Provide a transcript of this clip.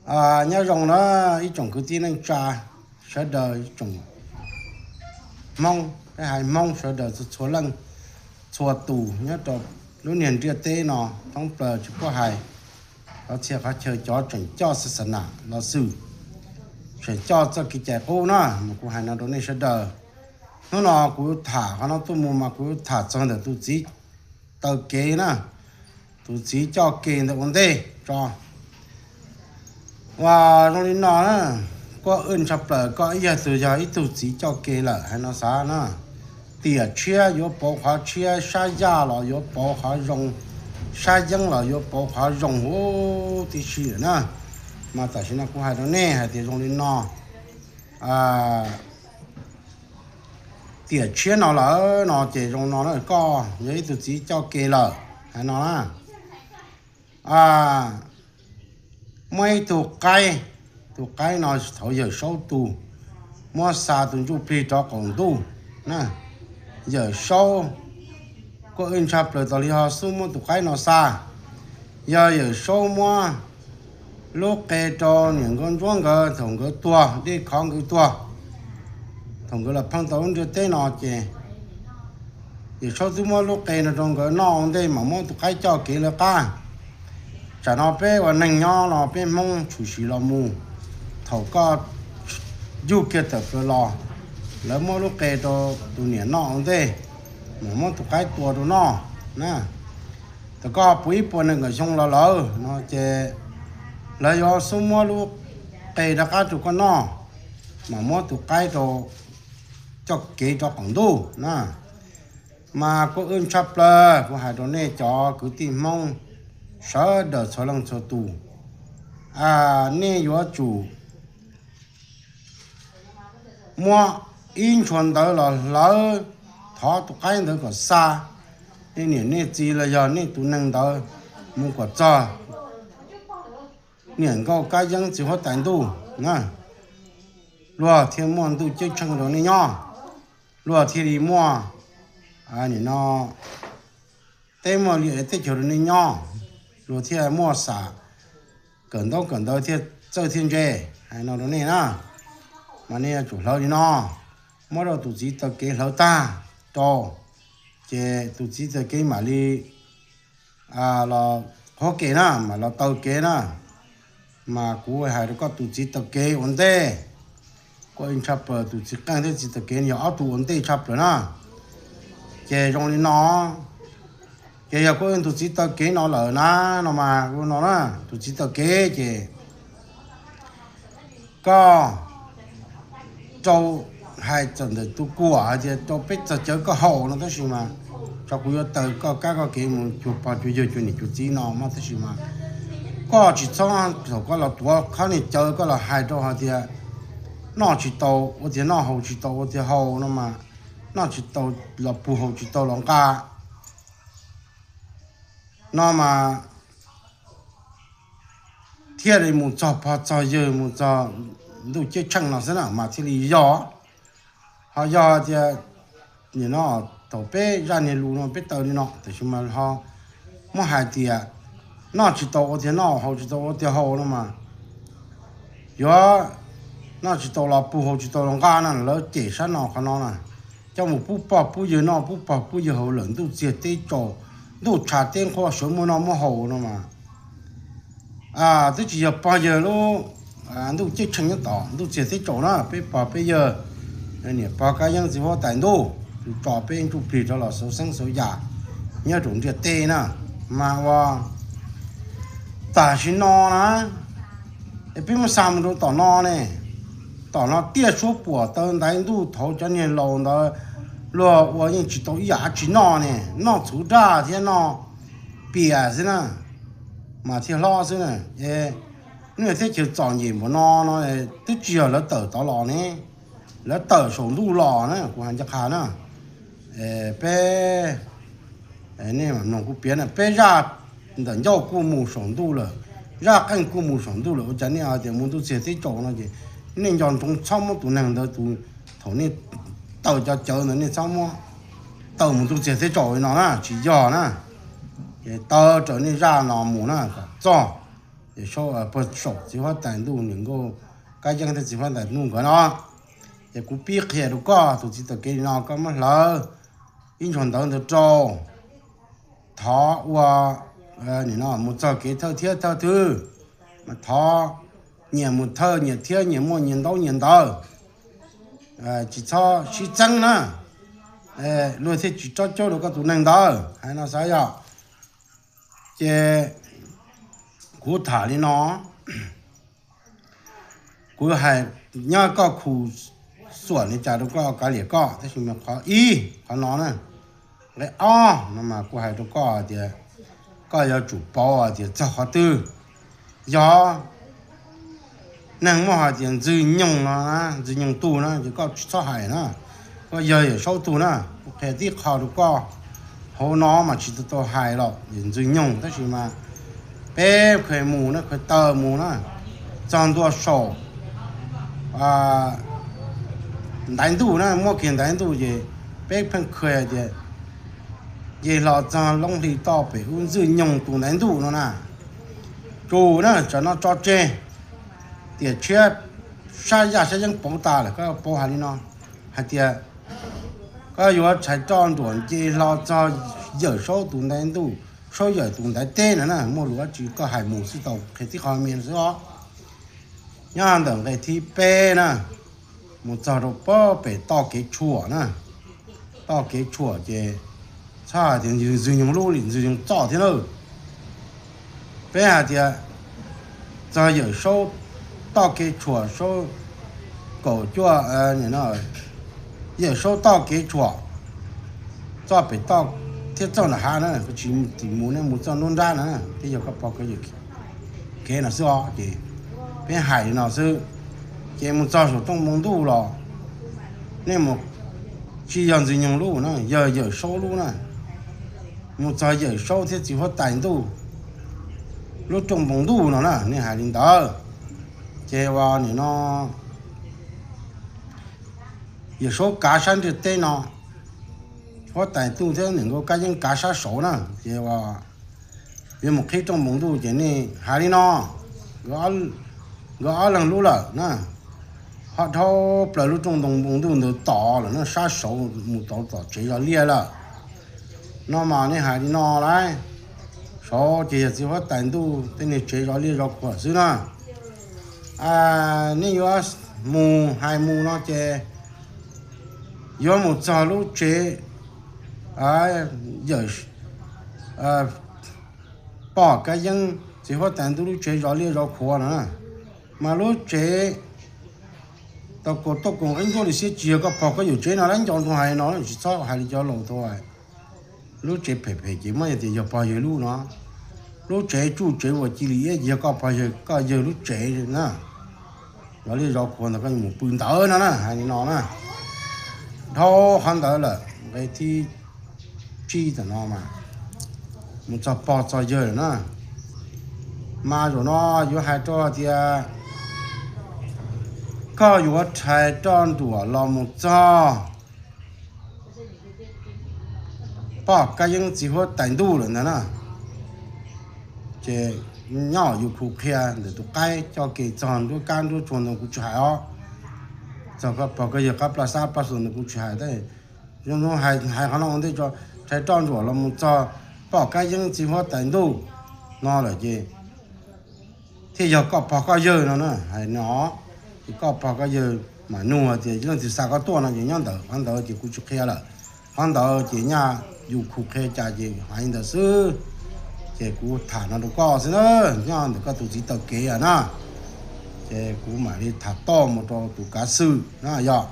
Nyob zoo na ib tsoom kwv tij neej tsa sawv daws, ib tsoom Hmoob, peb haiv Hmoob sawv daws txhua txhua leej txhua tus nyob rau lub niag ntiaj teb no thoob plaws tsis paub hais qhov txhia qhov chaw, cov tseem coj xa xa nam los xwm, tseem coj txoj kev cai qub na, mas kuv hais no rau nej sawv daws. Hnub no kuv tham qhov no tuaj mus mas kuv tham txog ntawm tus txiv taw kev na, tus txiv coj kev ntawd ua ntej tso. Uas zoo li no na, kuj wb tshaj plaws koj ib yog tus, yog ib tug txiv coj kev lawm hais no xav na, tiam tshiab yuav pauv qhov tshiab, sab yaj los yuav pauv qhov zoo, sab yeeb los yuav pauv qhov zoo huv tib si lawm na. Mas tam sim no kuv hais rau nej hais tias zoo li no, tiam tshiab no lawm no ces zoo no na, koj yog ib tug txiv coj kev lawm hais no na, muaj ib tug qaib, tus qaib no thaum Yawm Saub tu, muab xa tus ntsuj plig rov qaum ntuj na. Yawm Saub kuj wb tshaj plaws tas li ho xub muab tus qaib no xa. Yog Yawm Saub muab lub qe rau niam nkauj ntsuab nkawd thaum nkawd tuag, dej khov nkawd tuag, thaum nkawd los pheej tau lub ntiaj teb no ces Yawm Saub twb muab lub qe no rau nkawd noj ua ntej mas muab tus qaib coj kev lawv qab. Tsam no peb ua neeg nyob los peb Hmoob tshwm sim los mus, thaum koj yug kiag tawm plaws los, lawv muab lub qe rau tus niam noj ua ntej mas muab tus qaib tua rau noj na. Thaum koj puv ib puas nees nkaum xyoo los lawm no ces lawv yuav xub muab lub qe rov qab rau koj noj, mas muab tus qaib rau coj kev rov qaum ntuj na. Mas kuj wb tshaj plaws kuv hais rau nej cov kwv tij Hmoob sawv daws txhua leej txhua tus, nej yuav tsum muab ib ntshua ntawv los hlawv, thov tus qaib ntawd kom xa nej niam nej txiv los yog nej tus neeg ntawd mus kom txog niam nkauj kab yeeb txiv huab tais ntuj na, luag thiaj muaj ntuj ceeb tsheej rau nej nyob, luag thiaj li muaj, nim no teb muaj li teb chaws rau nej nyob, luag thiaj muaj xam kawm ntaub kawm ntawv thiaj txawj thiaj ntse. Hais no rau nej na, mas nej yuav tsum hlawv li no, muab rau tus txiv taw kev hlawv tag rau, ces tus txiv taw kev mam li los qhuab kev na, mam los taw kev na. Mas kuv hais rau koj tus txiv taw kev ua ntej, kuj ib tshaj plaws tus txiv qeej thiab txiv taw kev yog ob tug ua ntej tshaj plaws na. Ces zoo li no, ces yog kuj tus txiv taw kev no lawm na, no mas ua no na, tus txiv taw kev ces koj rau, hais txawm ntawm tus kuam hais tias rau peb txog cawv koj haus no tab sis mas tso kuv yuav taw koj kab koj kev mus cuag pog cuag yawg cuag niam cuag txiv no mas tab sis mas koj tsis txhob thaum koj los tuav qhov niag cawv koj los hais rau hais tias noj tsis tau ua tiag noj, haus tsis tau ua tiag haus no mas, noj tsis tau los puag haus tsis tau los nqa no mas thiaj li mus txog pog txog yawg mus txog ntuj ceeb tsheej no xwb na mas thiaj li yog. Ho yog tias nim no thaum peb zaj niag lus no peb taw li no tab sis mas ho muab hais tias noj tsis tau ua tiag noj, haus tsis tau ua tiag haus no mas yuav noj tsis tau los puag haus tsis tau los nqa na, lawv cem sab no qhov no na, coj mus pub pog pub yawg noj pub pog pub yawg haus lawm ntuj txiag teb tsaus, ntuj tshav teb nqhuab sawv muaj noj muaj haus no mas twb tsis yog pog yawg lub ntuj ceeb tsheej nyob tod, ntuj txiag teb tsaus na, peb pog peb yawg, niam pog kab yeeb txiv huab tais ntuj, tus tso peb ntsuj plig rov los xauv xeeb xauv yam nyob rau ntiaj teb na. Mas ua tam sim no na, es peb muab xa mus rau tom no ne, tom no tiaj suab puam taw ntaiv ntuj thaud cov niag laus ntawd luag ua yeej tsis tau ib yam dab tsi noj ne, noj txhuv daj thiab noj pias xwb na, mas thiaj hlob xwb na. Es nej teb chaws txom nyem npaum no no twb tsis yog lawv tawm tod los ne, lawv tawm saum ntuj los na, kuv hais ncaj qha na. Peb, nej mam mloog kuv piav na, peb zaj ntawm ncauj kuj mus saum ntuj lawm, zaj qeej kuj mus saum ntuj lawm, ua cas nej hais tias mus ntuj txiag teb tsaus no ces nej nco ntsoov txhob muab tus neeg ntawd tus, thaum nej taw cov cawv ntawd nej txhob muab taw mus ntuj txiag teb tsaus li no na, tsis yog na. Es taw raws nej zaj no mus na kom txog Yawm Saub puag saum txiv huab tais ntuj, niam nkauj Kab Yeeb thiab txiv huab tais ntuj nkawd no. Ces kuv pib qhia rau koj tus txiv taw kev li no, koj muab hlawv ib ntsuag ntawv ntawd rau, thov ua, nim no mus txog kev thawj thiab thawj twg, mas thov nyias mus thawj nyias thiab nyias muaj nyias ntaub nyias ntawv, tsis txhob sib txeeb na, luag thiaj tsis tsob caub rau koj tus neeg ntawd, hais no xav yog. Ces kuv tham li no, kuv hais nyob koj khu xuam li cas rau koj kav liam koj, tab sis mas qhov ib qhov no na, nqe ob no mas kuv hais rau koj tias koj yuav tsum paub tias txog qhov twg. Yog neeg muaj hais tias Ntxwg Nyoog no, Ntxwg Nyoog tug na ces koj tsis txhob hais na, koj yog Yawm Saub tug na. Kuv qhia tib qho rau koj, hauv no mas tsis tau tau hais los Ntxwg Nyoog, tab sis mas peb khaws mus na, khaws taw mus na, txog ntua saum ntaiv ntuj na, muab kiag ntaiv ntuj ces peb pheej khaws tias nce hlo txog Loob Hli toj pem ub Ntxwg Nyoog tus ntaiv ntuj no na. Tsus na, tsam no tso tseg, tiam tshiab sab yaj sab yeeb pauv tas lawm, koj pauv hais li no, hais tias koj yuav tshais roj nruam nce hlo txog Yawm Saub tus ntaiv ntuj, Saub Yawm tus ntaiv teb no na, muaj lus dab tsi koj hais mus xwb tau, qhia tib qho me xwb os. Nyob ntawm nqe thib peb na, mus txog rau pem toj kev tshuam na, toj kev tshuam ces txhob hais tias Ntxwg Nyoog lub li, Ntxwg Nyoog txoj thiab na. Peb hais tias txog Yawm Saub toj kev tshuam, Saub kaum cuaj, Yawm Saub toj kev tshuam, txoj pem toj thiab txoj nram hav na, koj tsis tim mus ne, mus txoj nruab nrab na, thiab yog koj pog koj yawg kev no xwb os. Ces peb hais li no xwb, ces mus txog saum rooj npoo ntuj los nej mus, tsis yog Ntxwg Nyoog lub na, yog Yawm Saub lub na, mus txog Yawm Saub thiab txiv huab tais ntuj lub rooj npoo ntuj no na, nej hais li ntawd. Ces ua nim no Yawm Saub kav sab ntiaj teb no, huab tais ntuj thiab niam nkauj Kab Yeeb kav sab saud na, ces ua yuav mus qhib rooj npoo ntuj ces nej hais li no, nkawd ob leeg lub lawm na, ho dhau plaws lub rooj npoo ntuj ntawd tod lawm na, sab saud mus tod tom tsev zos liaj lawm. No mas nej hais li no lauj, saud ces yog txiv huab tais ntuj tej niag tsev zos liaj zos khuam xwb na. Nej yuav mus hais mus no ces yuav mus txog lub tsev yawm pog Kab Yeeb txiv huab tais ntuj lub tsev zos liaj zos khuam no na, mas lub tsev tau kaus tuaj kaus nqeeb ncuab li xwb, tsis yog koj pog koj yawm tsev no lawm, nco ntsoov hais no tsis txhob hais li cov laus tau. Lub tsev phem phem ces muab hais tias yog pog yawg lub no, lub tsev tsuj tsev uas cia li iab ces yog koj pog yawg, koj yawg lub tsev na. Zos liaj zos khuam ntawd koj mus pw ntawd no na, hais li no na. Dhau qhov ntawd lawm nqe thib tsib tam no mas mus txog pog txog yawg lawm na. Mas zaum no yuav hais rau tias koj yuav rhais roj nruam los mus txog pog Kab Yeeb txiv huab tais ntuj lawm ntag na. Ces nyob yus khu qhia ntawm tus qaib coj kev txog nruab kab nruab tsuag ntawd kuv tsis hais os. Txog koj pog koj yawg qab plaj xab plaj xus ntawd kuv tsis hais, tab hais qhov no ua ntej tso, rhais roj nruam los mus txog pog Kab Yeeb txiv huab tais ntuj no lawm ces thiaj yog koj pog koj yawg no na, hais no. Ces koj pog koj yawg mam nug tias leej twg xa koj tuaj no ces nyob ntawd, qhov ntawd ces kuv tsis qhia lawm. Qhov ntawd ces nyaj yus khu qhia cas ces hais ntawd xwb. Ces kuv tham no rau koj xwb na, nyob ntawm koj tus txiv taw kev na. Ces kuv mam li tham toj mus rau tus kav xwm na yog.